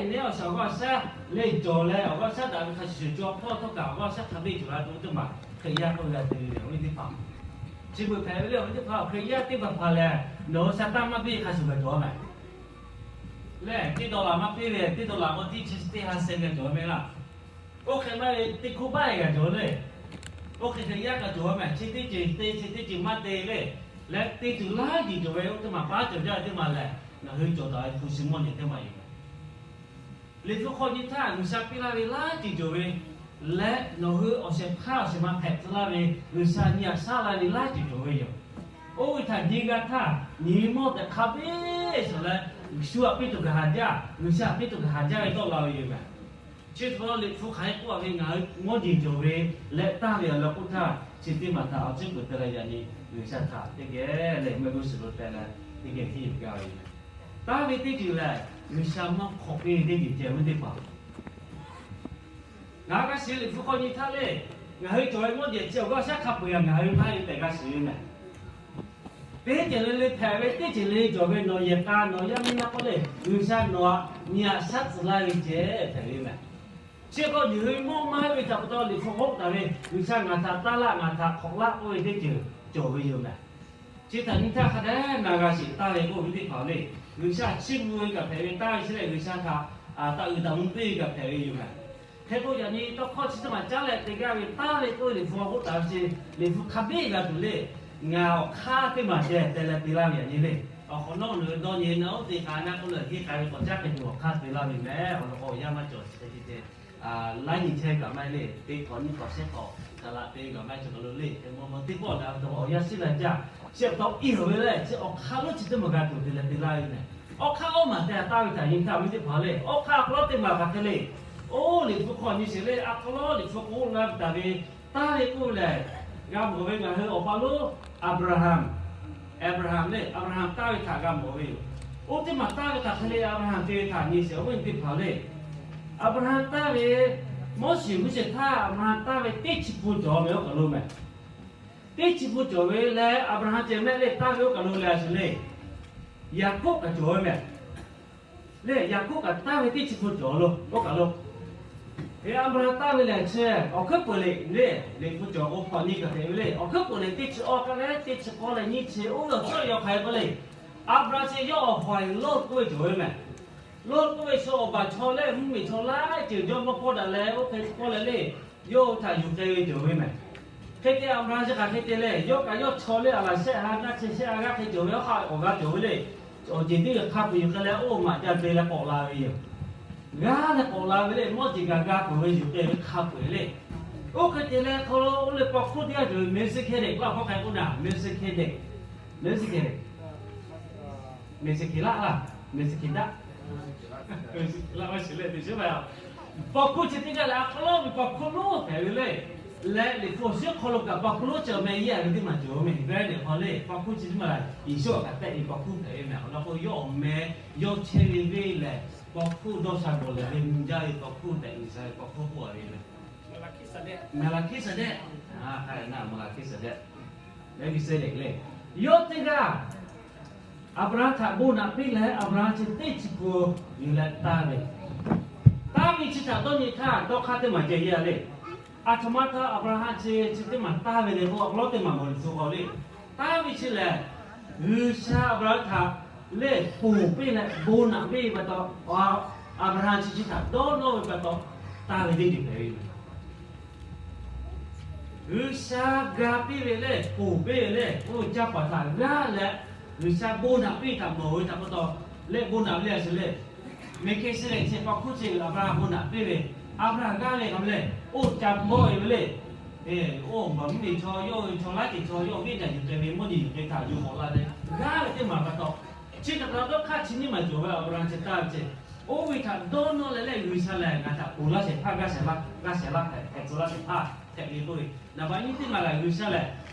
Neˇ awˬ shaˍ awˬ g'aˇ awˬ shaˉ le cawˬ leh, awˬ g'aˇ shaˉ daꞈ ve hk'a shuˍ shuˍ cawˬ hpawˇ htawˇ kaꞈ awˬ g'aˇ shaˉ hk'a biˇ cawˬ la tuˬ teˇ maˬ Hkriꞈ yaˇ k'oˆ ve g'a te ve awˬ viˉ teˇ hpaˍ, chi beuꞈ hpehꞈ ve le. Awˬ viˉ teˇ hpaˍ, Hkriꞈ yaˇ teˇ hpaˍ hpaˍ lehˬ, nawˬ hui sha taˇ maˇ piˇ hk'a shuˍ g'a cawˬ a mehˍ. Lehˬ, teˇ dollar maˇ piˇ ve, teˇ dollar k'o teˇ chi teˇ ha cent g'a cawˬ ve mehˍ laˇ. Oˇ hk'e maˇ ve teˇ hkuˇ baˆ e g'a cawˬ le. Oˇ hk'e Hkriꞈ yaˇ g'a cawˬ a mehˍ. Chi teˇ ceuˬ te, chi teˇ ceuˬ maˇ te le. Leh te tuˬ laˇ tiˍ cawˬ ve oˇ teˇ maˬ paˉ cawˬ jaˇ ve teˇ maˬ lehˬ, ngaˬ hui cawˬ taˍ ve hpu shi mawˇ nyi teˇ maˬ yoˬ. Liꞈ hpu hk'aw nyi htaˇ G'uiˬsha piˇ laˇ ve laˇ ceuˬ cawˬ ve leh, nawˬ hui awˬ shehˍ hpaˇ awˬ shehˍ ma hpehꞈ tcuh laˇ ve G'uiˬsha nyi aꞈ shaˉ la ve laˇ ceuˬ cawˬ ve yoˬ. Oˇ ve htaꞈ nyi g'a htaˇ, nyi mawˇ tehꞈ hk'a biˇ shawˍ leh, Yeˍsuˆ aꞈ piˇ tuˬ gaˬ haˍ jaˇ, G'uiˬsha aꞈ piˇ tuˬ gaˬ haˍ jaˇ ve tawˆ la ve yoˬ mehˍ. Chi hk'aw Liꞈ hpu hk'aˬ hk'e k'oˆ a ve, ngaˬ hui mawˇ jeˬ cawˬ ve leh taˇ ve awˬ lawn k'oˆ htaˇ, chi teˇ maˬ htaꞈ awˬ ciˉ peuˬ te leh yaꞈ nyi G'uiˬsha htaꞈ teˇ geh leh meuˇ g'uˇ suhˍ lo teh leh teˇ geh hiˉ yuˬ gaˇ ve yoˬ. Taˇ ve teˇ ceuˬ lehˬ, G'uiˬsha maˇ hk'awꞈ piˇ ve teˇ ceuˬ ceh ve teˇ hpaˍ. Ngaˬ hui g'a shiˍ Liꞈ hpu hk'aw nyi htaˇ le, ngaˬ hui cawˬ ve mawˇ jeˬ chi awˬ g'aˇ shaˉ hk'a peu-eˬ a ngaˬ hui maˇ heˆ tehꞈ g'a shiˍ ve mehˍ. Teˇ ceuˬ le le hpehꞈ ve, teˇ ceuˬ le le cawˬ ve nawˬ yehˬ k'a nawˬ yaˇ miˇ maˇ k'oˆ le, G'uiˬsha nawˬ aꞈ nyi aꞈ shaˉ tcuh laˇ ve ceh hpehꞈ ve mehˍ. Chi hk'aw nyi hui mawˇ maˇ heˆ ve htaꞈ pa taw Liꞈ hpu k'oˆ taˍ ve, G'uiˬsha ngaˬ htaꞈ taˇ laˆ, ngaˬ htaꞈ hk'awꞈ laˆ k'oˆ ve teˇ ceuˬ cawˬ ve yoˬ mehˍ. Chi htaꞈ nyi htaˇ hk'a dehꞈ na g'a shiˍ taˇ ve k'oˆ ve teˇ hpaˍ le, G'uiˬsha chiˇ mvuh ve kaꞈ hpehꞈ ve, taˇ ve chi lehˬ G'uiˬsha htaꞈ taˇ uiˍ taˇ mvuh piˇ ve kaꞈ hpehꞈ ve yoˬ mehˍ. Hk'e k'o yaꞈ nyi tawˇ hkawˇ chi teˇ maˬ caˉ leh te gaˇ ve taˇ ve k'oˆ ve Liꞈ hpu k'oˆ taˍ ve chi, Liꞈ hpu hk'a biˇ g'a tuˬ le, ngaˬ awˬ hk'aˇ teˇ maˬ ceh te leh te laˇ ve yaꞈ nyi le. Awˬ hk'awꞈ nawˉ nawˬ hui dawˇ nyi na oˇ te k'a na k'oˆ leh, henˇ k'ai ve k'awꞈ caˉ hk'e tuˬ awˬ hk'aˇ te laˇ ve mehˍ. Awˬ lawn k'o awˬ yanˇ maˇ cawˬ chi hk'e te ceh laiˉ nyi chehˇ kaꞈ maˇ heˆ le. Teˇ hk'awꞈ nyiˇ hk'awꞈ shehˉ hk'awꞈ kaꞈ laꞈ te kaꞈ maˇ heˆ cawˬ kaꞈ lo le. Hk'e mvuh mvuh teˇ pawˆ leh awˬ yanˇ shiˉ la jaˇ. Chi pa taw iˉ hawˬ ve le, chi awˬ hk'aˇ lonˉ chi teˇ maˬ g'a tuˬ te leh te laˇ ve mehˍ. Awˬ hk'aˇ awˇ maˬ te taˇ ve htaꞈ nyi htaˇ awˬ viˉ teˇ hpaˍ le, awˬ hk'aˇ awˬ hk'aw lo teˇ maˬ hk'aˬ hk'e le. Oˇ Liꞈ hpu hk'aw nyi sheˍ le, awˬ hk'aw lo Liꞈ hpu k'oˆ la taˍ ve taˇ ve k'oˆ ve lehˬ, g'a mawˬ ve ngaˬ hui awˬ pa lonˉ Aˍbraˍhanˍ, Aˍbraˍhanˍ le, Aˍbraˍhanˍ taˇ ve htaꞈ g'a mawˬ ve yoˬ. Oˇ teˇ maˬ taˇ ve hk'aˬ hk'e le Aˍbraˍhanˍ te ve htaꞈ nyi sheˍ awˬ viˉ teˇ hpaˍ le. Aˍbraˍhanˍ taˇ ve, Moˉseˍ g'uˇ shehˍ htaˇ Aˍbraˍhanˍ taˇ ve teˇ chi hpu cawˬ ve oˇ kaˬ lo mehˍ. Teˇ chi hpu cawˬ ve leh Aˍbraˍhanˍ ceh mehˆ le taˇ ve oˇ kaˬ lo leh a shuˍ le, Yaˍkoˆ kaꞈ cawˬ ve mehˍ. Le Yaˍkoˆ kaꞈ taˇ ve teˇ chi hpu cawˬ lo oˇ kaˬ lo. Aˍbraˍhanˍ taˇ ve lehˬ chi awˬ hkuiˉ peuˬ le le, Liꞈ hpu cawˬ k'o hk'awꞈ nyi kaꞈ hpehꞈ ve le. Awˬ hkuiˉ peuˬ le teˇ chi awˇ k'ai leh teˇ chi k'awˇ leh nyiˇ chi oˇ ve awˬ cawˇ yaw hk'aˬ hk'e k'oˆ le. Aˍbraˍhanˍ chi yawˇ awˬ hawˍ-e Lotˇ k'oˆ ve cawˬ ve mehˍ. Lotˇ k'oˆ ve chaw awˬ baˬ chaw leh mvuhˇmiˬ chaw laiˉ ceuˬ jawˇmawˇ hpawˇ daꞈ leh oˇ hk'e k'oˆ leh le, yawˇ hui htaꞈ yuˬ k'ai ve cawˬ ve mehˍ. Hk'e te Aˍbraˍhanˍ chi hk'aˬ hk'e te le, yawˇ kaꞈ yawˇ chaw le a laˬ shehˆ ha g'aˇ chi shehˆ ha g'aˇ hk'e cawˬ ve awˬ hk'aw awˬ g'aˇ cawˬ ve le. Awˬ ceˬ teˇ g'aˇ hk'a peu-eˬ yuˬ k'ai leh oˇ maꞈ ca te leh k'awꞈ la ve yoˬ. G'aˇ leh k'awꞈ la ve le, mawˇ jeˬ kaꞈ g'a peuˬ ve yuˬ k'ai ve hk'a peu-eˬ le. Oˇ hk'e te leh hk'aw lo oˇ leh paw hkuˇ teˇ g'aˇ cawˬ ve Meˍsiˍhkeˍdeꞈ k'oˆ a hk'aˬ hk'e k'oˆ na, Meˍsiˍhkeˍdeꞈ, Meˍsiˍhkeˍdeꞈ, Meˍsiˍhkeˍlaˆ laˇ, Meˍsiˍhkeˍdaˆ, Meˍsiˍhkeˍlaˆ maˇ shiˍ le, te shiˍ ve a. Paw hkuˇ chi teˇ g'aˇ lehˬ a hk'aw lo ve paw hkuˇ lonˉ hpehꞈ ve le. Leh Liꞈ hpu awˬ shinˉ hk'aw lo kaꞈ paw hkuˇ lonˉ chi awˬ meh yaˇ ve teˇ maˬ cawˬ ve mehˍ. Heˍbrehˇ teˇ hk'aw le paw hkuˇ chi teˇ maˬ Yeˍsuˆ kaꞈ tehˆ ve paw hkuˇ hpehꞈ ve mehˍ. Awˬ lawn k'o yawˇ awˬ meh yawˇ chehˇ ve venˇ lehˬ paw hkuˇ dawˇ sha bawˬ lehˬ ve mvuh jaˇ ve paw hkuˇ tehꞈ G'uiˬsha ve paw hkuˇ k'oˆ a ve le. Meˍlaˍhkiˆsaˍdehˆ, Meˍlaˍhkiˆsaˍdehˆ, Meˍlaˍhkiˆsaˍdehˆ, Yawˇ teˇ g'aˇ Aˍbraˍhanˍ htaꞈ bon naꞈ piˇ leh Aˍbraˍhanˍ chi teˇ chi hpu yuˬ leh taˇ ve, taˇ ve chi htaꞈ dawˇ nyi htaˇ dawˇ hk'aˇ teˇ maˬ ceh yaˇ le. Aˬ htoꞈ ma htaꞈ Aˍbraˍhanˍ chi chi teˇ maˬ taˇ ve le k'o awˬ hk'aw lo teˇ maˬ mawˬ le tcuh k'aw le. Taˇ ve chi lehˬ, G'uiˬsha Aˍbraˍhanˍ htaꞈ lehˬ ponˬ piˇ leh bon naꞈ piˇ ve pa taw, Aˍbraˍhanˍ chi chi htaꞈ dawˇ nawˇ ve pa taw, taˇ ve teˇ ceuˬ hpehꞈ ve yoˬ. G'uiˬsha ga piˇ ve lehˬ, ponˬ piˇ ve lehˬ, oˇ ve canˇ paˍ htaꞈ g'aˇ leh, G'uiˬsha bon naꞈ piˇ htaꞈ mawˬ ve htaꞈ pa taw, lehˬ bon naꞈ ve lehˬ a shuˍ le. Meˍhkiˍsheˍdehˍ chi paw hkuˇ chi Aˍbraˍhanˍ bon naꞈ piˇ ve, Aˍbraˍhanˍ g'aˇ ve hk'a meh lehˬ, oˇ ca bawˆ e ve le. Oˇ mvuhˇmiˬ chaw, yawˇ ve chaw laiˉ ceuˬ chaw, yawˇ venˇ daꞈ yuˬ k'ai ve, mawˇ jeˬ yuˬ k'ai htaꞈ yuˬ k'awꞈ la leh, g'aˇ ve teˇ maˬ pa taw, chi htaꞈ pa taw dawˇ hk'aˇ chi nyiˇ maˬ cawˬ ve Aˍbraˍhanˍ chi taˇ ve ceh, oˇ ve htaꞈ dawˇ nawˇ leh lehˬ G'uiˬsha lehˬ ngaˬ htaꞈ ponˬ laˇ shehˍ hpaˇ, g'aˇ shehˍ laˇ, g'aˇ shehˍ laˇ hpehꞈ, hpehꞈ tcuh laˇ shehˍ hpaˇ hpehꞈ ve k'oˆ ve, naˍ baꞈ nyiˇ teˇ maˬ lehˬ G'uiˬsha lehˬ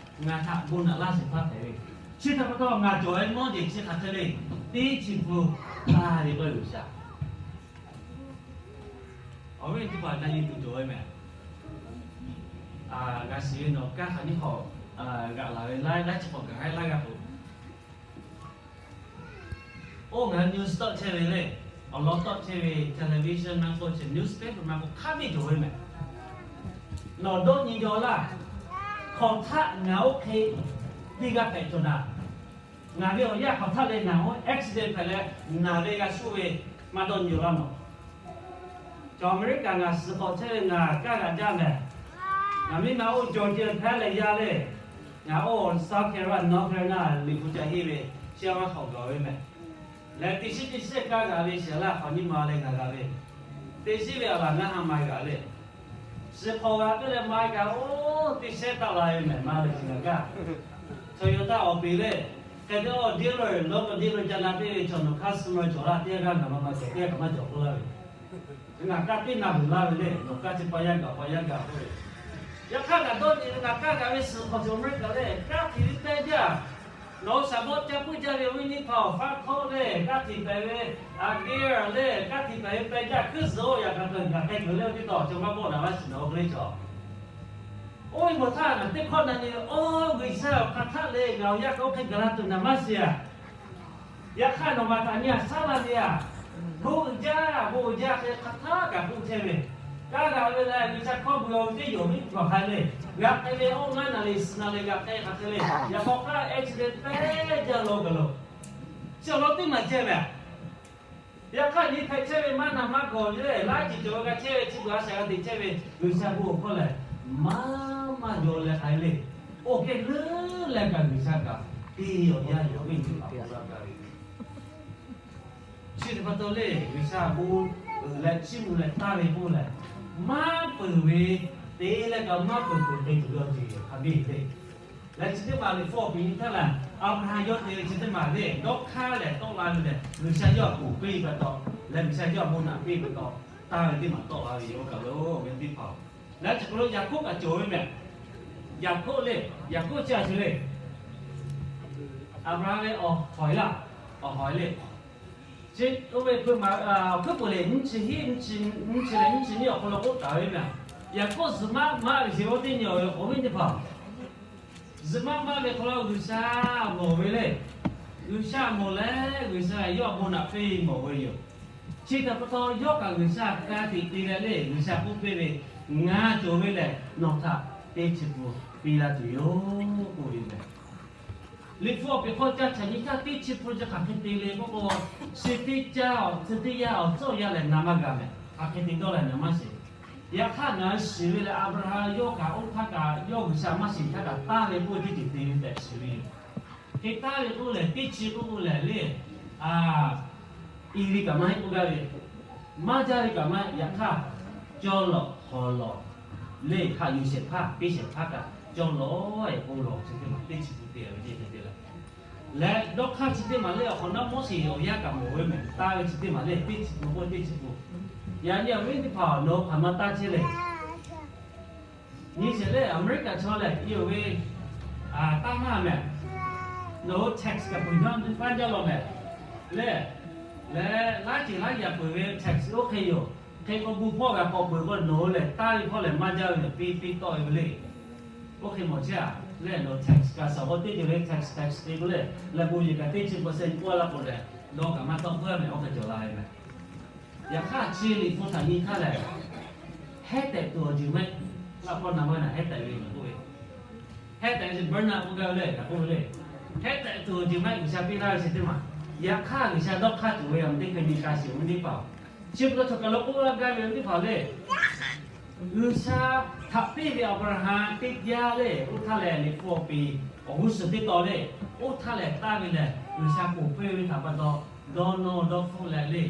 ngaˬ htaꞈ bon naꞈ laˇ shehˍ hpaˇ hpehꞈ ve. Chi htaꞈ pa taw ngaˬ cawˬ ve mawˇ jeˬ chi hk'aˬ hk'e le, teˇ chi hpu taˇ ve k'oˆ ve G'uiˬsha. Awˬ viˉ teˇ hpaˍ na nyi tuˬ cawˬ ve mehˍ. G'a shiˍ ve nawˬ kanˉ hk'aˬ nyiˇ hk'awꞈ g'aꞈ laˬ ve laiˉ laiˉ chi hk'awꞈ gaˬ haiˉ laˇ g'a k'o, oˇ ngaˬ hui nyi stawˆ chehˇ ve le. Awˬ lawn tawˆ chehˇ ve television maˇ k'oˆ, chi newspaper maˇ k'oˆ, hk'a biˇ cawˬ ve mehˬ. Nawˬ dawˇ nyi jaw laˇ. Hk'awꞈ htaˆ ngaˬ oˇ hk'e teˇ g'aˇ hpehꞈ cawˬ naˍ. Ngaˬ ve awˬ yanˇ hk'awꞈ htaˆ leh ngaˬ hui accident hpehꞈ leh naˬ ve g'a shuˆ ve maˇ dawˇ nyi jaw laˇ nawˬ. Chaw America ngaˬ suhˍ hk'awꞈ chehˇ ve ngaˬ kaˇ g'aꞈ jaˇ mehˬ. Ngaˬ miˇ ma oˇ Georgia hpehꞈ leh yaˇ le. Ngaˬ oˇ South Carolina, North Carolina liꞈ hpu ca henˇ ve, chi a maˇ hk'awꞈ gaˬ ve mehˬ. Leh teˇ shiˉ teˇ shiˉ kaˇ g'aꞈ ve shiˍ laˇ hk'awꞈ nyiˇ ma leh ngaˬ g'aꞈ ve, teˇ shiˉ ve a laˬ ngaˇ ha ma g'aꞈ le. Suhˍ hk'awꞈ g'aꞈ ve leh ma g'aꞈ oˇ teˇ shehˉ taˆ la ve mehˬ ma leh shiˍ g'aꞈ kaˇ. Toyota awˬ piˍ le, hk'e te awˬ dealer, local dealer ca na teˇ ve chaw nawˬ customer cawˬ laˇ teˇ g'aˇ g'aˇ ngaˬ ma ma cawˬ teˇ g'aˇ kaꞈ maˇ cawˬ k'oˆ laˇ ve. Ngaˬ kaˇ teˇ na vuˬ laˇ ve le, nawˬ kaˇ chi pa yaˇ gaˬ pa yaˇ gaˬ k'oˆ ve. Yaꞈ hk'aˇ ngaˬ dawˇ nyi ve ngaˬ kaˇ g'aꞈ ve suhˍ hk'awꞈ cawˬ America le, kaˇ htiꞈ ve pehˇ jaˇ. Nawˬ hui shaˍ bawˆ ca puiˉ jaˇ ve awˬ viˉ nyi hpaˍ awˬ faˉ hk'awˆ le, kaˇ htiꞈ pehˍ ve a dealer le, kaˇ htiꞈ pehˍ ve pehˇ jaˇ hkuiˉ zuhˬ oˇ yaꞈ hk'aˇ ngaˬ hk'e kuˬ le oˇ teˇ taw chaw maˇ bawˆ naˍ maˇ shiˍ nawˬ oˇ hk'e le cawˬ. Oˇ ve mawˬ htaˇ ngaˬ teˇ hkawˇ na nyi, oˇ G'uiˬsha awˬ hk'aˬ htaˆ le ngaˬ awˬ yanˇ k'o oˇ hk'e gaˬ la tuˬ naˍ maˇ shiˍ a. Yaꞈ hk'aˇ nawˬ baˬ htaꞈ nyi a shaˉ la ve a, bon uiˍ jaˇ, bon uiˍ jaˇ hk'e hk'aˬ htaˆ kaꞈ k'oˆ chehˇ ve. Kaˇ g'aꞈ ve leh G'uiˬsha hkawˇ bvuhꞈ ve teˇ yonˍ ve g'awˬ hk'a le, g'a hk'e ve oˇ ngaˇ naˍ riˍ suhˍ naˍ riˍ g'a hk'e hk'aˬ hk'e le, yaꞈ k'aw hk'aˇ accident pehˇ jaˇ lo gaˬ lo, chi awˬ lawn teˇ maˬ ceh mehˬ. Yaꞈ hk'aˇ nyi hpehꞈ chehˇ ve maˇ naˬ maˇ gawˬ ve le, laiˉ ceuˬ cawˬ ve g'a chehˇ ve chi beuꞈ a shaꞈ g'a teꞈ chehˇ ve G'uiˬsha bon awˬ hkawˇ lehˬ, maˇ maˇ jaw leh hk'aˬ hk'e le, oˇ hk'e leuˉ leh kaꞈ G'uiˬsha kaꞈ te awˬ yanˇ yoˬ ve nyi paˍ k'oˆ laˇ gaˇ ve Chi htaꞈ pa taw le, G'uiˬsha bon uiˍ leh chiˇ mvuh leh taˇ ve k'oˆ lehˬ, maˇ peuˬ ve te leh kaꞈ maˇ peuˬ peuˬ te tuˬ ve awˬ ceuˬ hk'a biˇ le. Leh chi teˇ maˬ liꞈ hpu awˬ piˍ nyi htaˇ lehˬ, Aˍbraˍhanˍ yawˇ te ve chi teˇ maˬ le, dawˇ hk'aˇ lehˬ tawˆ la ve lehˬ, G'uiˬsha yawˇ htaꞈ ponˬ piˇ ve pa taw, leh G'uiˬsha yawˇ htaꞈ bon naꞈ piˇ ve pa taw, taˇ ve teˇ maˬ tawˆ la ve yoˬ kaꞈ lo ve teˇ hpaˍ. Leh chi hk'aw lo Yaˍkoˆ kaꞈ cawˬ ve mehˬ. Yaˍkoˆ le, Yaˍkoˆ chi a shu le, Aˍbraˍhanˍ ve awˬ hawˍ laˇ, awˬ hawˍ le. Chi oˇ ve hpeuꞈ maˍ awˬ hkuiˉ puˍ le, nyiˇ chi hiˉ, nyiˇ chi leh nyiˇ chi nyiˇ awˬ hk'aw lo k'oˆ taˍ ve mehˬ. Yaˍkoˆ zuhꞈ maˆ maˆ ve sheˍ oˇ teˇ nyi awˬ viˉ teˇ hpaˍ, zuhꞈ maˆ maˆ ve hk'aw lo G'uiˬsha mawˬ ve le. G'uiˬsha mawˬ leh G'uiˬsha yawˇ bon naꞈ piˇ mawˬ ve yoˬ. Chi htaꞈ pa taw yawˇ kaꞈ G'uiˬsha ka tiꞈ te leh le, G'uiˬsha k'oˆ piˇ ve, Ngaˬ cawˬ ve lehˬ nawˬ htaꞈ teˇ chi pun piˇ laˇ tuˬ yoˬ k'oˆ ve mehˬ. Liꞈ hpu awˬ piˍ hk'aw ca chaꞈ nyi htaˇ teˇ chi pun chi hk'aˬ hk'e te le k'oˆ k'o, chi teˇ caˇ awˬ, chi teˇ yanˇ awˬ tcuhˉ awˬ yanˇ lehˬ na maˇ g'a mehˬ. Hk'aˬ hk'e te dawˇ leh na maˇ shiˍ. Yaꞈ hk'aˇ ngaˬ hui shiˍ ve lehˬ Aˍbraˍhanˍ yawˇ kaꞈ oˇ htaˇ kaꞈ yawˇ G'uiˬsha maˇ shiˍ htaˇ kaꞈ taˇ ve k'oˆ ve teˇ ceuˬ te ve tehꞈ shiˍ ve yoˬ. Hk'e taˇ ve k'oˆ lehˬ teˇ chi k'oˆ k'o lehˬ le, a, i ve kaꞈ maˇ heˆ k'oˆ gaˇ ve, maˇ jaˇ ve kaꞈ maˇ heˆ. Yaꞈ hk'aˇ, cawˇ lawˬ hawˍ lawˬ le, haꞈ yuˬ shehˍ hpaˇ piˇ shehˍ hpaˇ kaꞈ cawˇ lawˬ-e k'oˆ lawˬ chi teˇ maˬ teˇ chi pun te ve teˇ te le. Leh dawˇ hk'aˇ chi teˇ maˬ le awˬ hk'awꞈ nawˉ Moˉseˍ awˬ yanˇ kaꞈ mawˬ ve mehˬ, taˇ ve chi teˇ maˬ le teˇ chi pun k'oˆ teˇ chi pun. Yaꞈ nyi awˬ viˉ teˇ hpaˍ nawˬ hui hk'aˬ ma taˇ chehˇ le. Nyi sheˍ le, Aˍmeˍriˆkaꞈ chaw lehˬ, yawˇ ve taˇ maˇ mehˬ. Nawˬ hui tax kaꞈ peuˬ jaˇ, maˇ jaˇ lawˬ mehˬ. Le, leh laiˉ ceuˬ laiˉ yaꞈ peuˬ ve tax oˇ hk'e yoˬ. Hk'e k'o gu hpawˇ g'a k'awꞈ peuˬ k'o nawˬ hui lehˬ taˇ ve hpawˇ lehˬ maˇ jaˇ ve mehˬ, piˇ piˇ tawˆ ve le. Oˇ hk'e mawˬ chehˇ a. Le nawˬ tax kaꞈ shaˍ k'o teˇ ceuˬ le tax tax te k'o le, leh bon yehˬ kaꞈ teˇ chi percent k'oˆ laˇ k'o lehˬ, dawˇ kaꞈ maˇ tawˆ puiˉ mehˬ, oˇ hk'e cawˬ la ve mehˬ. Yaꞈ hk'aˇ chi liꞈ hpu htaꞈ nyi htaˇ lehˬ, hehˉ tehꞈ tuˬ awˬ ceuˬ maˇ heˆ laˇ. Hpawˇ na maˇ na hehˉ tehꞈ ve yoˬ k'oˆ ve, hehˉ tehꞈ ve chi burn out k'oˆ gaˇ ve le, kaꞈ k'oˆ ve le. Hehˉ tehꞈ tuˬ awˬ ceuˬ maˇ heˆ, G'uiˬsha piˇ laˇ ve chi teˇ maˬ. Yaꞈ hk'aˇ G'uiˬsha dawˇ hk'aˇ tuˬ ve a ma teˇ hk'e nyi ka shiˍ ve teˇ hpaˍ. Chi pa taw chaw kaˬ lo k'oˆ laˇ gaˇ ve teˇ hpaˍ le. G'uiˬsha htaꞈ piˇ ve Aˍbraˍhanˍ teˇ jaˇ le, oˇ htaˇ lehˬ liꞈ hpu awˬ piˍ awˬ g'uˇ suhˍ teˇ taw le, oˇ htaˇ lehˬ taˇ ve lehˬ G'uiˬsha ponˬ piˇ ve htaꞈ pa taw, dawˇ nawˇ dawˇ hpfuhˆ leh le,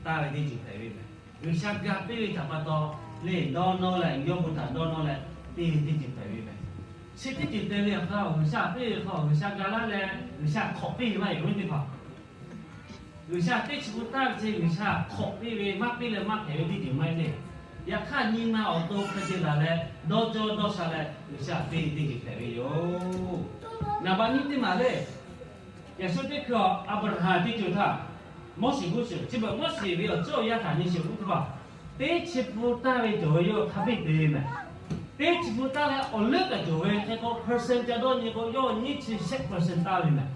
taˇ ve teˇ ceuˬ hpehꞈ ve mehˬ. G'uiˬsha ga piˇ ve htaꞈ pa taw le, dawˇ nawˇ leh yawˇ bon htaꞈ dawˇ nawˇ leh piˇ ve teˇ ceuˬ hpehꞈ ve mehˬ. Chi teˇ ceuˬ te ve awˬ hk'aw G'uiˬsha piˇ ve hk'aw G'uiˬsha ga laˇ leh G'uiˬsha hk'awꞈ piˇ ve maˇ heˆ, awˬ viˉ teˇ hpaˍ. G'uiˬsha teˇ chi pun taˇ ve chi G'uiˬsha hk'awꞈ piˇ ve maˇ piˇ leh maˇ hpehꞈ ve teˇ ceuˬ maˇ heˆ le. Yaꞈ hk'aˇ nyi ma awˬ to hk'e te laˬ leh dawˇ cawˇ dawˇ sha leh G'uiˬsha piˇ ve teˇ ceuˬ hpehꞈ ve yoˬ. Naˍ baꞈ nyiˇ teˇ maˬ le. Yaꞈ shu teˇ hkui Aˍbraˍhanˍ teˇ ceuˬ htaˇ, Moˉseˍ g'uˇ suhˍ chi beuꞈ Moˉseˍ ve awˬ ceuˬ awˬ yanˇ htaꞈ nyi sheˍ oˇ teˇ hpaˍ, teˇ chi pun taˇ ve cawˬ ve yawˇ hk'a biˇ te ve mehˬ. Teˇ chi pun taˇ leh awˬ leuˉ kaꞈ cawˬ ve hk'e k'o percent ca dawˇ nyi k'o yawˇ nyiˇ chi shehˆ percent taˇ ve mehˬ.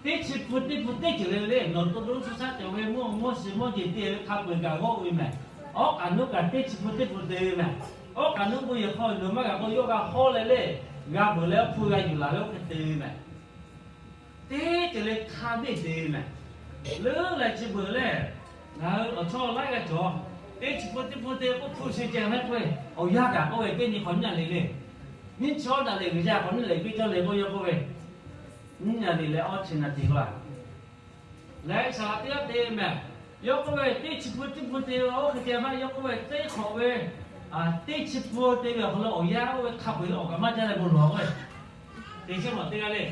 Teˇ chi hpu teˇ hpu teˇ ceuˬ le le, nawˬ to lo cuˇ shaˉ cawˬ ve mawˇ mawˇ shiˍ mawˇ jeˬ te ve hk'a peu-eˬ kaꞈ g'awˇ ve mehˬ. Awˉ k'aꞈ nuˇ kaꞈ teˇ chi hpu teˇ hpu te ve mehˬ. Awˉ k'aꞈ nuˇ k'o yehˬ hk'aw lo maˇ g'a k'o, yawˇ g'a hawˉ leh le, g'a beuˬ leh hpu g'a yuˬ laˬ ve oˇ hk'e te ve mehˬ. Teˇ ceuˬ le hk'a biˇ te ve mehˬ. Leuˉ leh chi beuꞈ lehˬ, ngaˬ hui awˬ chawˇ laiˉ g'aˇ cawˬ, teˇ chi hpu teˇ hpu te k'oˆ hpu shi ceh mehˉ k'oˆ ve, awˬ yanˇ kaꞈ k'oˆ ve, teˇ nyi hk'awꞈ nyiˇ nyaˬ le le, nyiˇ chi awˉ naˍ lehˬ g'uiˬ yaˇ hk'awꞈ nyiˇ lehˬ piˇ cawˇ le k'oˆ, yawˇ k'oˆ ve, nyiˇ nyaˬ le leh awˇ chi naˍ te laˇ. Leh saˍ laꞈ teˇ g'aˇ te mehˬ. Yawˇ k'oˆ ve, teˇ chi hpu teˇ hpu te ve oˇ hk'e te maˇ, yawˇ k'oˆ ve, teˇ hk'awꞈ ve teˇ chi hpu te ve awˬ hk'aw lo awˬ yanˇ oˇ ve hk'a peu-eˬ le awˬ kaꞈ maˇ jaˇ leh bon lawˬ k'o, te chi mawˬ teˇ g'aˇ le.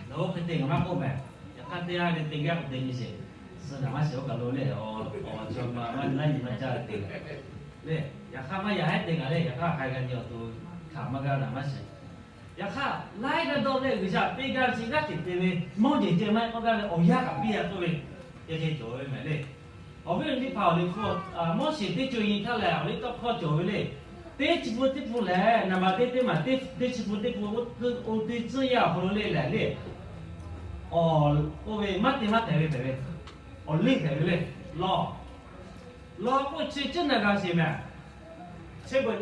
Nawˬ oˇ hk'e te ngaˬ maˇ k'oˆ mehˬ. Yaꞈ hk'aˇ teˇ g'aˇ le te gaˇ k'o te nyi sheˍ. Suh naˍ maˇ shiˍ oˇ kaˬ lo le, awˬ chi ma maˇ nyi maˇ nyi maˇ jaˇ te le. Yaꞈ hk'aˇ maˇ yaꞈ heˉ te ngaˬ le, yaꞈ hk'aˇ hk'a g'a nyi awˬ to hkanˍ maˇ g'a naˍ maˇ shiˍ. Yaꞈ hk'aˇ laiˉ g'aˇ dawˇ leh G'uiˬsha piˇ gaˇ ve chi g'aˇ hteꞈ te ve, mawˇ jeˬ ceh maˇ heˆ k'oˆ gaˇ ve awˬ yanˇ kaꞈ piˇ a k'oˆ ve, ceh ceh cawˬ ve mehˬ le. Awˬ viˉ awˬ nyi teˇ hpaˍ awˬ liꞈ hpu, Moˉseˍ teˇ co nyi htaˇ lehˬ awˬ liˇ tawˇ hkawˇ cawˬ ve le. Teˇ chi hpu teˇ hpu lehˬ, naˍ baˬ teˇ teˇ maˬ teˇ chi hpu teˇ hpu oˇ te tcuhˇ yaˇ awˬ hk'aw lo le lehˬ le, awˬ k'oˆ ve maˇ te maˇ hpehꞈ ve hpehꞈ ve, awˬ liˇ hpehꞈ ve le. Lawˬ, lawˬ k'oˆ chi ceuˬ naˬ g'a sheˍ mehˬ. Chi beuꞈ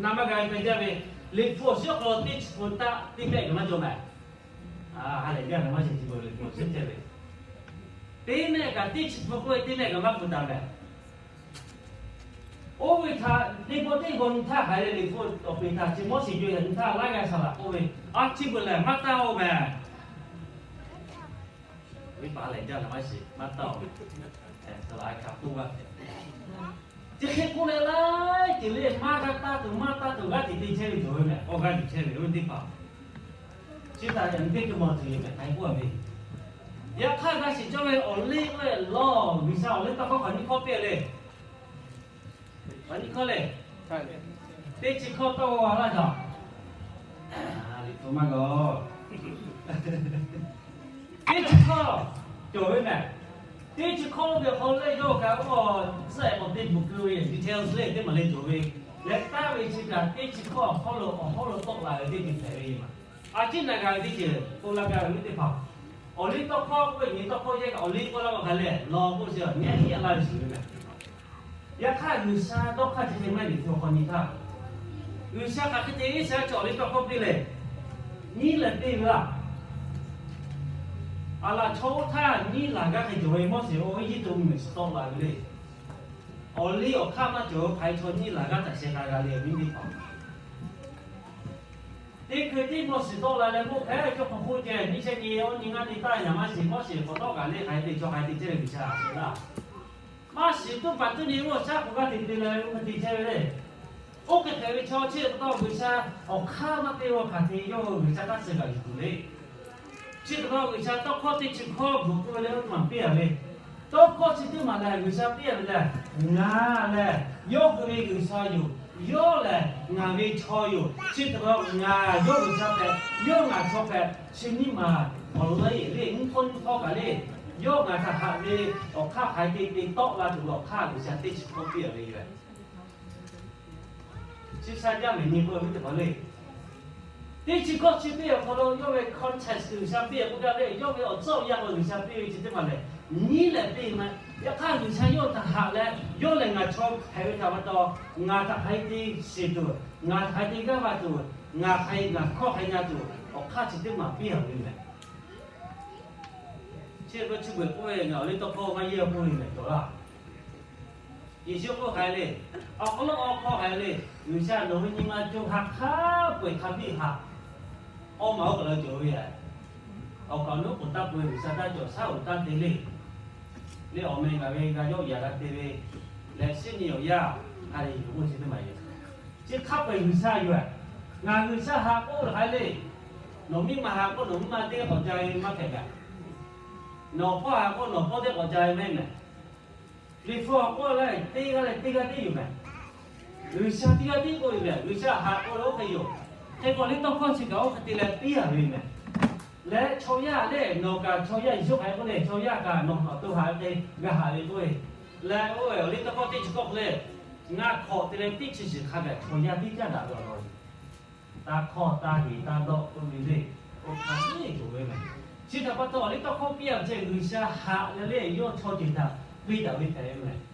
na maˇ g'a ve hpehꞈ jaˇ ve, liꞈ hpu awˬ shiˉ awˬ hk'aw lo teˇ chi hpu taˆ teˇ mehˆ kaꞈ maˇ cawˬ mehˬ. Ha lehˬ jaˇ ve maˇ sheˍ, chi beuꞈ liꞈ hpu awˬ shiˉ ceh ve, teˇ mehˆ kaꞈ teˇ chi hpu k'oˆ ve teˇ mehˆ kaꞈ maˇ hpu taˍ mehˬ. Oˇ ve htaꞈ teˇ pawˆ teˇ g'aw nyi htaˇ haiˬ leh liꞈ hpu awˬ peˍ htaꞈ chi Moˉseˍ co yaꞈ nyi htaˇ laiˉ g'aˇ saˍ laꞈ k'oˆ ve, a chi beuꞈ lehˬ maˇ taˇ-oˬ mehˬ. Venˇbaˆ lehˬ jaˇ ve maˇ sheˍ, maˇ taˇ-oˬ. Saˍ laꞈ a hkanˍ k'oˆ g'a hpehꞈ. Chi hk'e k'oˆ leh laiˉ ceuˬ le maˇ g'a taˇ tuˬ maˇ taˇ tuˬ g'aˇ hteꞈ te chehˇ ve cawˬ ve mehˬ. Awˬ g'aˇ hteꞈ chehˇ ve oˇ ve teˇ hpaˍ, chi htaꞈ yaꞈ nyi teˇ hkui mawˬ tuˬ yoˬ mehˬ, hk'aˬ hk'e k'oˆ ve. Yaꞈ hk'aˇ g'a shiˍ cawˇ ve awˬ liˇ k'oˆ ve lawˬ, G'uiˬsha awˬ liˇ tawˇ hkawˇ hk'awꞈ nyiˇ hkawˇ piˇ le. Hk'awꞈ nyiˇ hkawˇ le. Teˇ chi hkawˇ tawˇ g'aw laˇ cawˬ. Liꞈ hpu maˇ g'a. Teˇ chi hkawˇ cawˬ ve mehˬ. Teˇ chi hkawˇ ve awˬ hk'aw lo lehˬ yawˇ kaꞈ oˇ tcuhˉ-e k'awꞈ te bvuhꞈ keu ve details le teˇ maˬ le cawˬ ve, leh taˇ ve chi kaꞈ teˇ chi hkawˇ awˬ hk'aw lo awˬ hawˉ lo tawˆ la ve teˇ ceuˬ hpehꞈ ve yoˬ. A ciˉ naˬ g'a ve teˇ ceuˬ k'oˆ laˇ gaˇ ve teˇ hpaˍ, awˬ liˇ tawˇ hkawˇ k'oˆ ve nyi tawˇ hkawˇ yehˇ kaꞈ awˬ liˇ k'oˆ laˇ k'o hk'a lehˬ lawˬ k'oˆ sheˍ, nyi a hiˉ a laˇ ve shiˍ ve mehˬ. Yaꞈ hk'aˇ G'uiˬsha dawˇ hk'aˇ chi hk'e maˇ heˆ, liꞈ hpu hk'awꞈ nyi htaˇ, G'uiˬsha hk'aˬ hk'e te Iˉsaˍreˍlaˆ chaw awˬ liˇ tawˇ hkawˇ piˇ leh, nyiˉ leh teˇ g'aˇ, a laꞈ chaw oˇ htaˇ nyiˉ laˬ gaˇ hk'e cawˬ ve Moˉseˍ oˇ Eˇjiˇtuꞈ mvuhˇmiˬ suhˍ tawˆ la ve le. Awˬ liˇ awˬ hk'aˇ maˇ cawˬ ve hk'aˬ hk'e chaw nyiˉ laˬ gaˇ htaꞈ sheh k'a g'a le awˬ viˉ teˇ hpaˍ. Teˇ hkui tiˉ Moˉseˍ tawˆ la leh mawˇ hpehꞈ ve cawˇ hk'aw hk'oˆ ceh nyiˇ shehˆ nyi oˇ nyi ngaˇ nyi taˇ ve naˍ maˇ shiˍ, Moˉseˍ k'awꞈ tawˆ kaꞈ le hk'aˬ hk'e te chaw hk'aˬ hk'e te chehˇ ve G'uiˬsha a sheˍ laˇ. Maˇ shiˍ tuˇ paˍ tuˇ nyi oˇ shaˉ hk'awꞈ g'aˇ hteꞈ te leh oˇ hk'e te chehˇ ve le. Oˇ hk'e hpehꞈ ve chaw chi pa taw G'uiˬsha awˬ hk'aˇ maˇ te ve hk'aˬ hk'e yawˇ hui G'uiˬsha taˇ suh kaꞈ yuˬ tuˬ le. Chi pa taw G'uiˬsha tawˇ hkawˇ teˇ chi hkawˇ bvuhꞈ k'oˆ ve leh oˇ teˇ maˬ piˇ a ve, tawˇ hkawˇ chi teˇ maˬ lehˬ G'uiˬsha piˇ a ve lehˬ, ngaˬ lehˬ yawˇ hui ve G'uiˬsha yoˬ. Yawˇ lehˬ ngaˬ ve chaw yoˬ. Chi pa taw ngaˬ yawˇ G'uiˬsha hpehꞈ, yawˇ ngaˬ chaw hpehꞈ, chi nyiˇ maˬ awˬ lawn le nyiˇ hkawˇ nyiˇ hkawˇ kaꞈ le, yawˇ ngaˬ htaꞈ haꞈ ve awˬ hk'aˇ hk'aˬ hk'e te te tawˆ la tuˬ ve awˬ hk'aˇ G'uiˬsha teˇ chi hkawˇ piˇ a ve yoˬ. Chi sha jaˇ mehˍ nyi k'oˆ ve teˇ hpaˍ le. Teˇ chi hkawˇ chi piˇ awˬ hk'aw lo yawˇ ve context G'uiˬsha piˇ k'oˆ gaˇ ve, yawˇ ve awˬ tcuhˉ awˬ yanˇ k'o G'uiˬsha piˇ ve chi teˇ maˬ lehˬ, nyiˉ leh piˇ maˇ. Yaꞈ hk'aˇ G'uiˬsha yawˇ htaꞈ haꞈ leh, yawˇ lehˬ ngaˬ chaw hpehꞈ ve htaꞈ pa taw, ngaˬ htaꞈ hk'aˬ hk'e te shiˍ tuˬ, ngaˬ htaꞈ hk'aˬ hk'e te g'aˇ va tuˬ, ngaˬ hk'aˬ hk'e ngaˬ hkawˇ hk'aˬ hk'e na tuˬ awˬ hk'aˇ chi teˇ maˬ piˇ a ve mehˬ. Chi pa chi beuꞈ k'oˆ ve ngaˬ awˬ liˇ tawˇ hkawˇ maˇ yehˇ k'oˆ ve mehˬ cawˬ laˇ. Yeˍsuˆ k'oˆ hk'aˬ hk'e le, awˬ hk'aw lo awˬ hk'aw hk'aˬ hk'e le, G'uiˬsha nawˬ ve nyi ma co ha hk'a peu-eˬ hk'a biˇ haꞈ. Awˇ maˬ oˇ kaˬ lo cawˬ ve yoˬ. Awˬ kaˍ awˬ nuˉ k'oˍ taˇ peu-e G'uiˬsha taˇ cawˬ shaˉ hoꞈ taˇ te le. Le awˬ meh ngaˬ ve g'a yawˆ yaꞈ g'a te ve leh shinˉ nyi awˬ yaˇ hk'a le yoˬ k'oˆ chi teˇ maˬ yoˬ. Chi hk'a peu-eˬ G'uiˬsha yoˬ. Ngaˬ G'uiˬsha haꞈ k'oˆ hk'aˬ hk'e le, nawˬ miˇ ma haꞈ k'oˆ nawˬ miˇ ma teˇ g'aˇ k'awꞈ ca ve maˇ hpehꞈ mehˬ. Nawˬ hpawˇ haꞈ k'oˆ nawˬ hpawˇ teˇ g'aˇ k'awꞈ ca ve maˇ heˆ mehˬ. Liꞈ hpu awˬ k'oˆ lehˬ teˇ g'aˇ leh teˇ g'aˇ tiˉ yoˬ mehˬ. G'uiˬsha teˇ g'aˇ tiˉ k'oˆ ve mehˬ. G'uiˬsha haꞈ k'oˆ leh oˇ hk'e yoˬ. Hk'e k'o liˇ tawˇ hkawˇ chi kaꞈ oˇ hk'e te leh piˇ a ve mehˬ. Leh chaw yaˇ lehˬ nawˬ kaꞈ chaw yaˇ Yeˍsuˆ hk'aˬ hk'e k'oˆ leh chaw yaˇ kaꞈ nawˬ awˬ to haꞈ ve hk'e g'a haꞈ ve k'oˆ ve. Leh oˇ ve awˬ liˇ tawˇ hkawˇ teˇ chi hkawˇ hk'e le, ngaˬ hk'awꞈ te leh teˇ chi shiˍ hk'a gaˬ chaw yaˇ tiˉ caˇ daꞈ ve awˬ lawn yoˬ. Taˇ hkawˇ taˇ heˍ taˇ dawˆ k'oˆ ve le, oˇ hk'a tiˉ cawˬ ve mehˬ. Chi htaꞈ pa taw, awˬ liˇ tawˇ hkawˇ piˇ a ceh G'uiˬsha haꞈ leh leh yawˇ chaw ceuˬ htaꞈ piˇ daꞈ ve hpehꞈ ve mehˍ.